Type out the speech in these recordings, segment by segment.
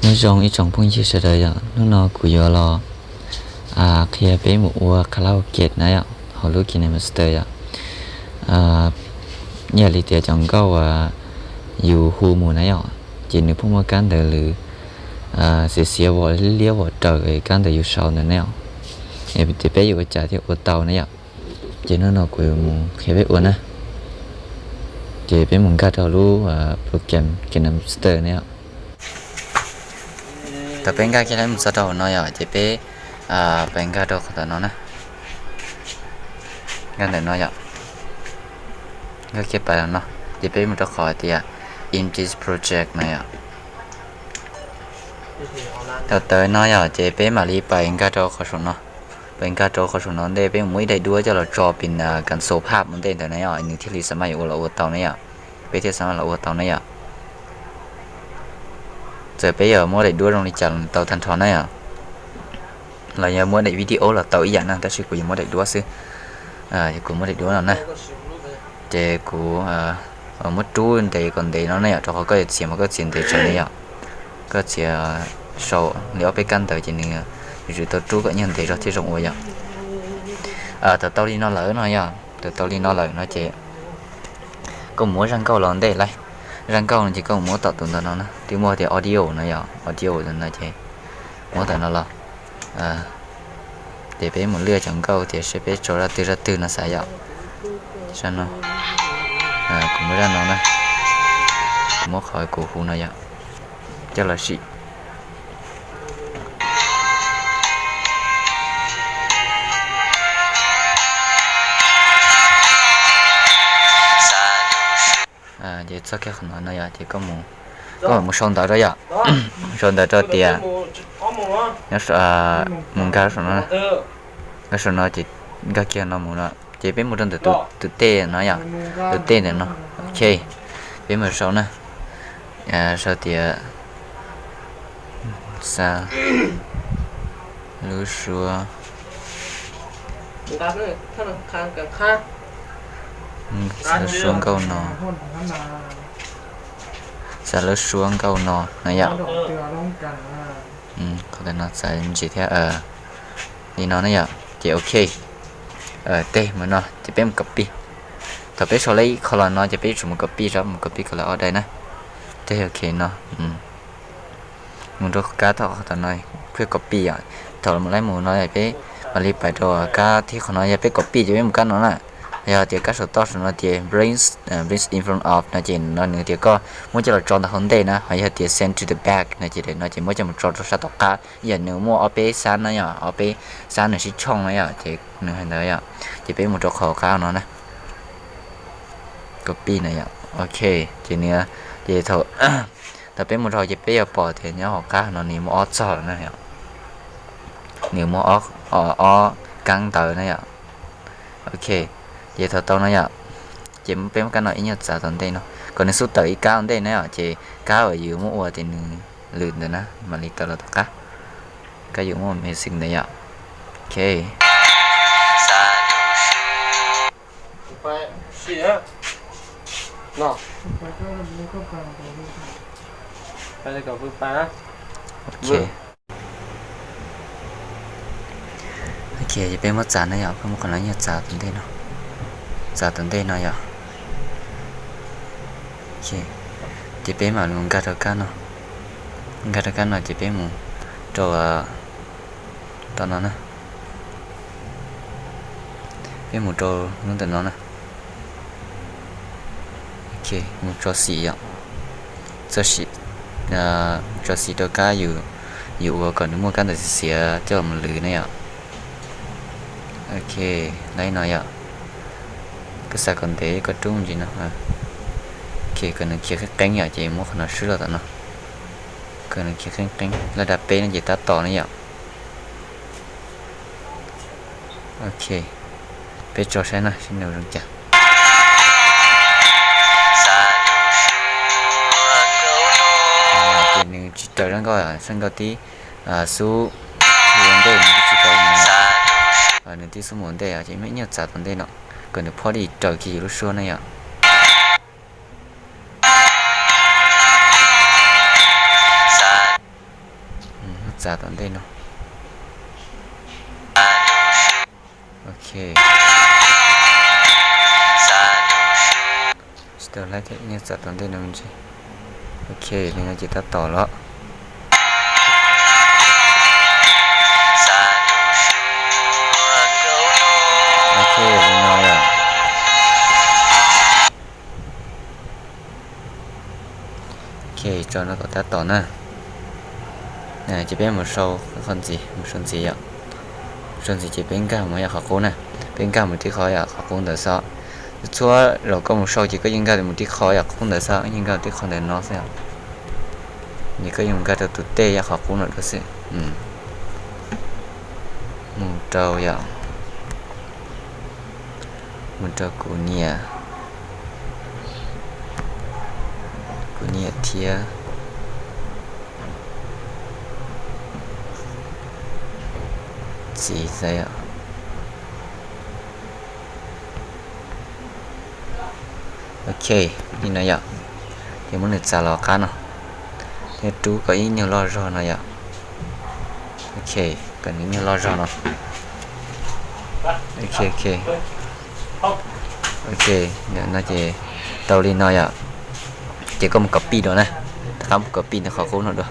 Nyob zoo ib tsoom phooj ywg sawv daws yom, hnub no kuv yuav los qhia peb mus ua karaoke na yom, hauv lub KineMaster yom. Yam li tias cov nkauj uas yus hu mus na yom, ces nws pheej muaj kab ntawv lwm xiav xiav vom liab vom raws kab ntawv yus sau ntawd na yom. Ces peb yuav ua cas thiaj ua tau na yom. Ces hnub no kuv yuav mus qhia peb ua na. Ces peb mus nkag rau lub program KineMaster na yom. Thaum peb nkag kiag mus txog rau hauv no yom, ces peb pais nkag rau qhov ntawm no na. Nkag ntawm no yom. Nkag kiag pas no, ces peb mus rau qhov tias Empty Project no yom. Thaum tawm no yom, ces peb mam li pais nkag rau qhov saum no. Pais nkag rau qhov saum no ntej peb muab ib daim duab coj los tso pin console pab ua ntej ntawd na yom, nws thiaj li xav mas yuav ua los ua tau na yom. Peb thiaj xav mas los ua tau na yom. Txawm peb yuav muab daim duab zoo li cas los tau tag nrho na yom. Los yog muab daim video los tau ib yam na, tab sis kuv yuav muab daim duab xwb. Kuv muab daim duab no na. Ces kuv muab rub ntev kom ntev no na yom, rau qhov koj yuav txiav mas koj txiav ntev tso ne yom. Koj txiav sau li ob peb kab ntawv ces nws yuav tsum tau rub kom nyuag ntev zog thiaj zoo ua yom. Thaum tau li no lawm no yom, thaum tau li no lawm no ces koj mus muab zaj nkauj los ntej lauj. Zaj nkauj no ces koj mus muab tom tus ntawm no na, twb muaj tias audio no yom, audio no ces muab ntawm no los. Ces peb mus lwaj cov nkauj tias seb peb tso zaj twg zaj twg no xav yom. Zaj no, kuv muab zaj no na, kuv muab qhov kuv hu no yom, coj los sim. Ces txog kiag qhov no no yom, ces koj mus sau ntawv rau yom, sau ntawv rau tias, mus nkag saum no, nkag saum no ces nkag kiag no mus no, ces peb mus rau ntawm tus tej no yom, tus tej ntawm no, ok, peb mus sau na, sau tias xa lub suab, xa lub suab nkauj no, xa lub suab nkauj no no yom. Qhov no txav ntsis thiab, li no na yom, ces ok. Tej mus no ces peb mus copy. Thaum peb sau li ib qho los no ces peb yuav tsum mus copy, mus copy kom lawv ob daim na. Tej ok no, mus rau kab tom qhov tom no, pheej copy yom. Thaum mus lawm mus no peb mam li pais rau kab thib qhov no, yog peb copy ces peb mus kab no na. Yog tias kab saum toj saum no tias bring, bring in front of no ces no nws tias koj muab coj los tso ntawm hauv ntej na, ho yog tias send to the back no ces daim no ces muab coj mus tso rau sab tom qab, yog nws muaj ob peb xab na yom, ob peb xab nws sib tshooj na yom, ces nws hais ntawd yom. Ces peb mus rau qhov qab no na, copy na yom, ok. Ces nws, ces thaum, thaum peb mus rau ces peb yuav pom tias nyob hauv qab no nws muaj ob txog lawm na yom, nws muaj ob kab ntawv na yom. Ok, ces thaum tau no yom, ces peb muab kab no ib nyuag txav tom ntej no, kom nws xub tawm ib kab ua ntej na yom, ces kab uas yus muab ua tias nws lwm ntawd na mam li tawm los tom qab, kab yus muab ua music ntawd yom. Ok. Ok, ces peb muab txav na yom, peb muab qhov no nyuag txav tom ntej no, txav tom ntej no yom. Ces peb mam li nkag rau kab no, nkag rau kab no ces peb mus rau tom no na, peb mus rau lub ntawm no na. Ok, mus tso xim yom, txoj sim, tso xim rau kab yus, yus ua kom nws muaj kab ntawv xiav xiav coj los lwm na yom. Ok, li no yom, koj xa kom ntev koj rub ntsis no. Ok, kom nws khiav qeeb qeeb yom, ces muab qhov no swb los tom no, kom nws khiav qeeb qeeb laj dab peb no ces tab tom na yom. Ok, peb tso saib na seb nws zoo cas. Ces nws tsis raws zaj nkauj, zaj nkauj tib xub hu ua ntej nws twb tsis tau, nws tib xub mus ua ntej ces muab ib nyuag txav tom ntej no, kom nws phob li raws kiag yus lub suab na yom. txav tom ntej no. Ok. Tsis tau laib thiab, yeej txav tom ntej no me ntsis. Ok, li no ces tab tom los. Ok, li no yom. Ok, tso no kom tab tom na. Ces peb mus sau qhov ntxiv, mus sau ntxiv yom. Sau ntxiv ces peb nkag mus yom qhov qub na. Peb nkag mus tib qhov yom qhov qub ntawd xwb. Txhua zaus koj mus sau ces koj yeej nkag mus tib qhov yom qhov qub ntawd xwb, yeej nkag tib qhov ntawm no xwb yom. Ces koj yeej mus nkag rau tus tej yom qhov qub no dua xwb. Mus rau yom, mus rau kuv niam, kuv niam thiab txiv xwb yom. Ok, li no yom. Ces muab nws txav los qab no, thiab rub kom ib nyuag loj zog no yom. Ok, kom nws ib nyuag loj zog no. Ok, ok. Ok, no ces tau li no yom. Ces koj mus copy dua na. Rov qab mus copy qhov qub no dua.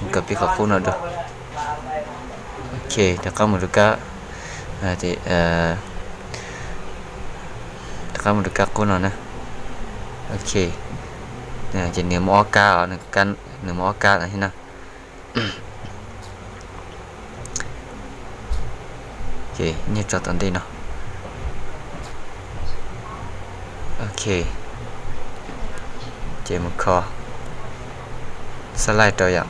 Mus copy qhov qub no dua. Ok, rov qab mus rau kab, rov qab mus rau kab qub no na. Ok, ces nws muaj ob kab os, nws muaj ob kab no thiab na. Ces nyiag tso tom ntej no. Ok, ces mus kho, xab laij rau yom.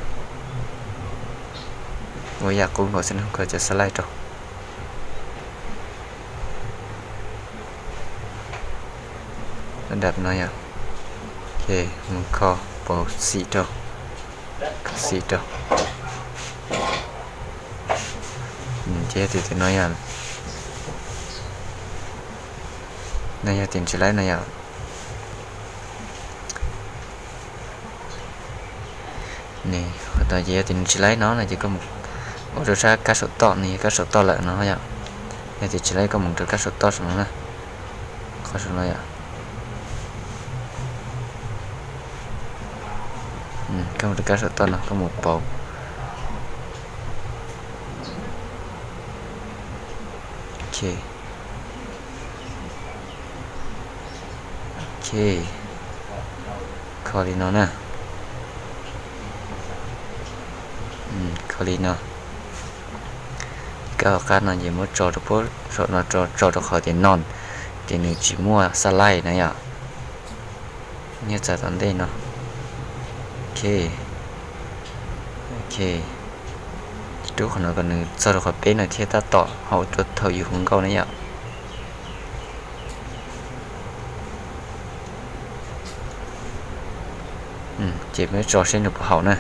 Ua yam qub nkaus xwb no, kho cov xab laij rau. Dab no yom. Ok, mus kho pauv xim rau, kho xim rau. Ces yog tias tus no yog, no yog tias tsis laib no yom. Nws qhov tod ces yog tias nws tsis laib no no ces koj mus ua rau sab kab saum toj, nws yog kab saum toj lawm no yom. Yog tias tsis laib koj mus rau kab saum toj saum no na. Qhov saum no yom. Koj mus rau kab saum toj no koj mus pauv. Ok. Ok, kho li no na. Kho li no. Kab hauv qab no ces muab tso rau puab saum no, tso rau qhov tias none, ces nws tsis muaj xab laij na yom. Nyiag txav tom ntej no. Ok, ok. Rub qhov no kom nws txog rau qhov peb no thiab tab tom haum rau thaum yus hu nkauj na yom. Ces peb tso seb nws puas haum na.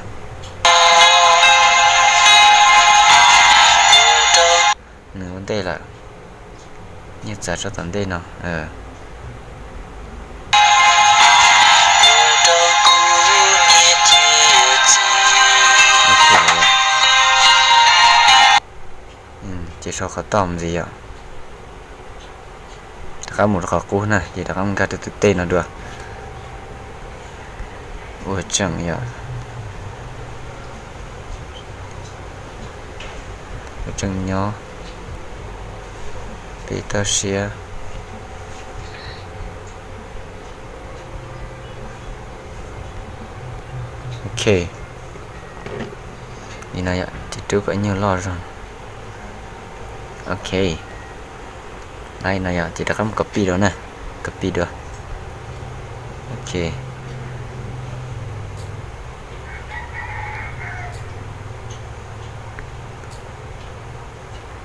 Nws ua ntej lawm. Nyiag txav tso tom ntej no. Ces sau qhov toj mus ntxiv yom. Rov qab mus rau qhov qub na, ces rov qab mus nkag rau tus tej no dua. Ua tseem yom. Ua tseem nyob. Peb toj siab. Ok. Li no yom, ces rub kom ib nyuag loj zog. Ok. Li no yom, ces rov qab mus copy dua na. Copy dua. Ok.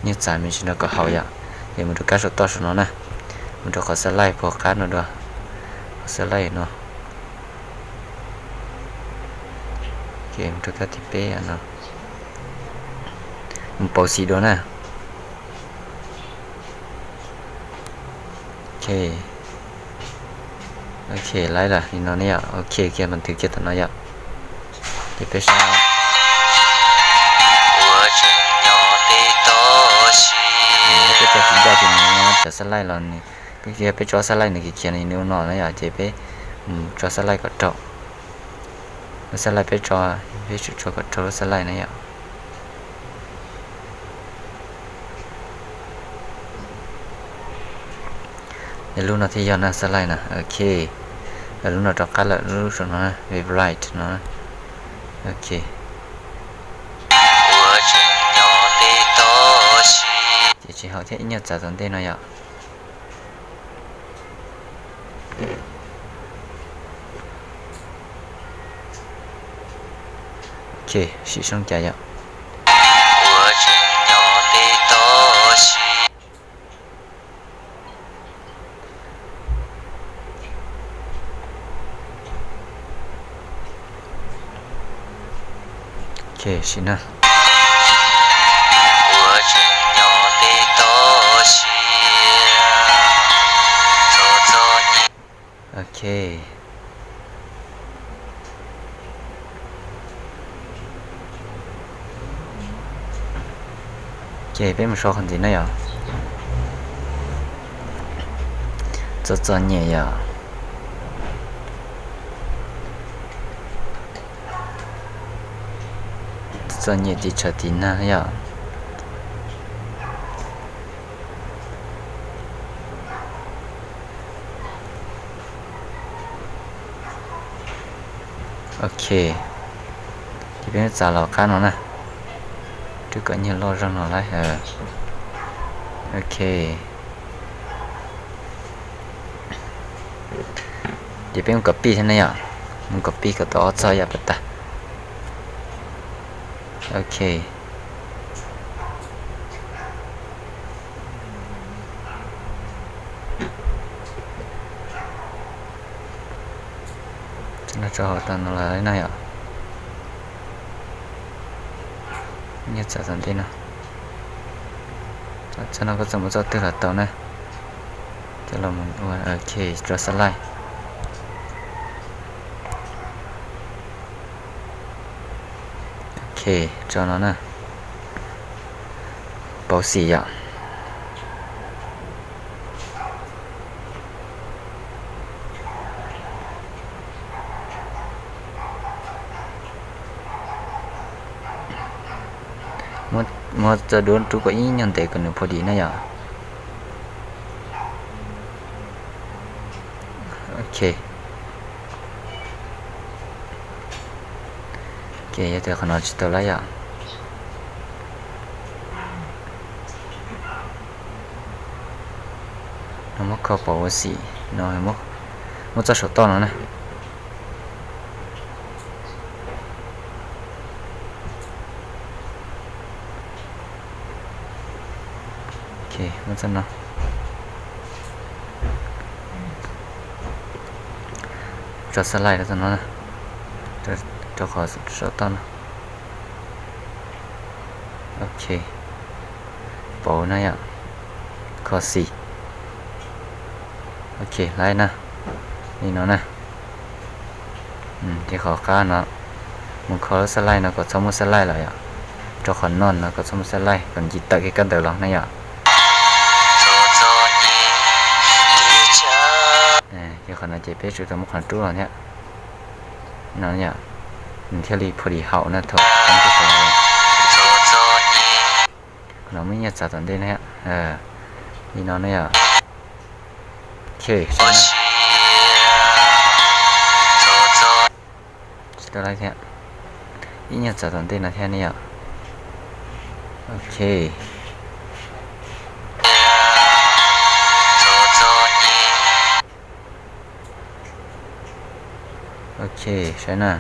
Nyiag txav me ntsis no kom haum yom. Ces mus rau kab saum toj saum no na. Mus rau qhov xab laij puag qab no dua. Qhov xab laij no. Ok, mus rau kab thib peb no. Mus pauv xim dua na. Ok. Ok, laib lawm li no ne yom. Ok, kiag mas twv kiag tom no yom. Ces peb saib. Cov xab laij los nws, yog peb tso xab laij nws khiav khiav nws ua no na yom, ces peb tso xab laij kom raug. Lub xab laij peb tso, peb tsum tso kom raug lub xab laij na yom. Lub no thiaj yog na xab laij na, ok. Lub no rov qab lawm, lub saum no, favorite no, ok. Ces tsis haum thiab, ib nyuag txav tom ntej no yom. Ok, sim zoo cas yom. Ok, sim na. Ok. Ces peb mus so qhov ntxiv na yom. Txom txom nyem yom. Txom nyem tiv tshav tiv nag yom. Ok, ces peb txav los qab no na, rub kom nyuag loj zog no lauj. Ok, ces peb mus copy thiab na yom, mus copy kom tau ob txoj yam pas tag. Ok. Tso hauv tas no lawm na yom. Nyiaj txav tom ntej no. Txoj no koj txawm muab txoj twg los tau na. Coj los ua, ok, rau xab laij. Ok, tso no na. Pauv xim yom. Muab txoj duab rub kom ib nyuag ntev kom nws pha dim na yom. Ok. Ok, yog tias qhov no tsis tau lawm yom. No muab kho pauv ua xim no, muab txoj saum toj no na. Ok, muab txoj no. Tso xab laij rau txoj no na, rau qhov saum toj no. Ok, pauv na yom, kho xim. Ok, laib na, li no na. Ces qhov qab no, mus kho lub xab laij no kom txhob muaj xab laij lawm yom. Rau qhov no no kom txhob muaj xab laij, kom nce tawm kiag kab ntawd los na yom. Ces qhov no ces peb tsum tau muab qhov rub los thiab. No yom, nws thiaj li pha dim haum na thaum. Qhov no muab nyiaj txav tom ntej na. Li no na yom. Ok, tsis tau lawm thiab. Ib nyuag txav tom ntej no thiab ne yom. Ok. Ok, saib na.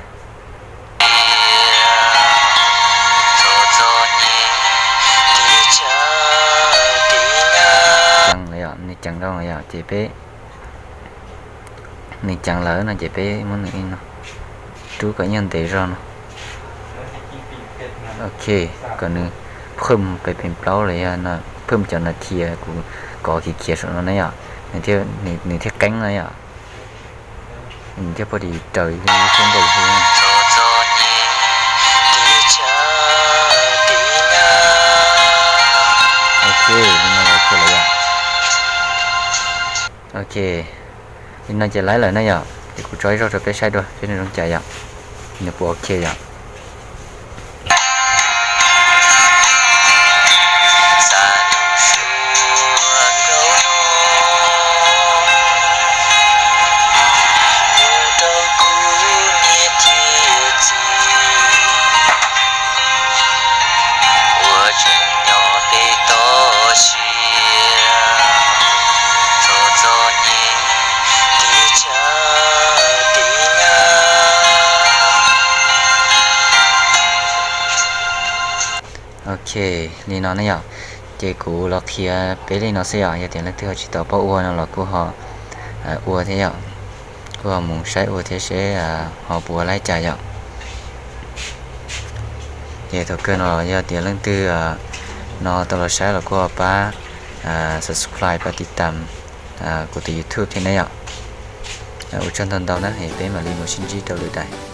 Ceev lawm yom, nws ceev lawm yom, ces peb, nws ceev lawm no ces peb muab nws rub kom ib nyuag ntev zog no. Ok, kom nws phwj pes pes plaub los yog no, phwj cov nas this kuv kov khiav khiav saum no na yom, nws thiaj qeeb na yom. Nws thiaj pha dim raws li lub xub nkaus hu na. Ok, li no los kiag lawm yom. Ok, li no ces laib lawm na yom, ces kuv tso ib zaug rau peb saib dua seb nws zoo cas yom, nws puas ok yom. Ok, li no ne yom, ces kuv los qhia peb li no xwb yom, yog tias leej twg ho tsis tau paub ua no los kuj ho ua thiab yom, kuj ho mus saib ua thiab seb ho puas laib cas yom. Ces thaum kawg no yog tias leej twg no tau los saib los kuj ho pab subscribe pab tiv tam kuv tus YouTube thiab ne yom. Ua tsaug ntau ntau na, peb mam li mus sib ntsib rau lwm daim.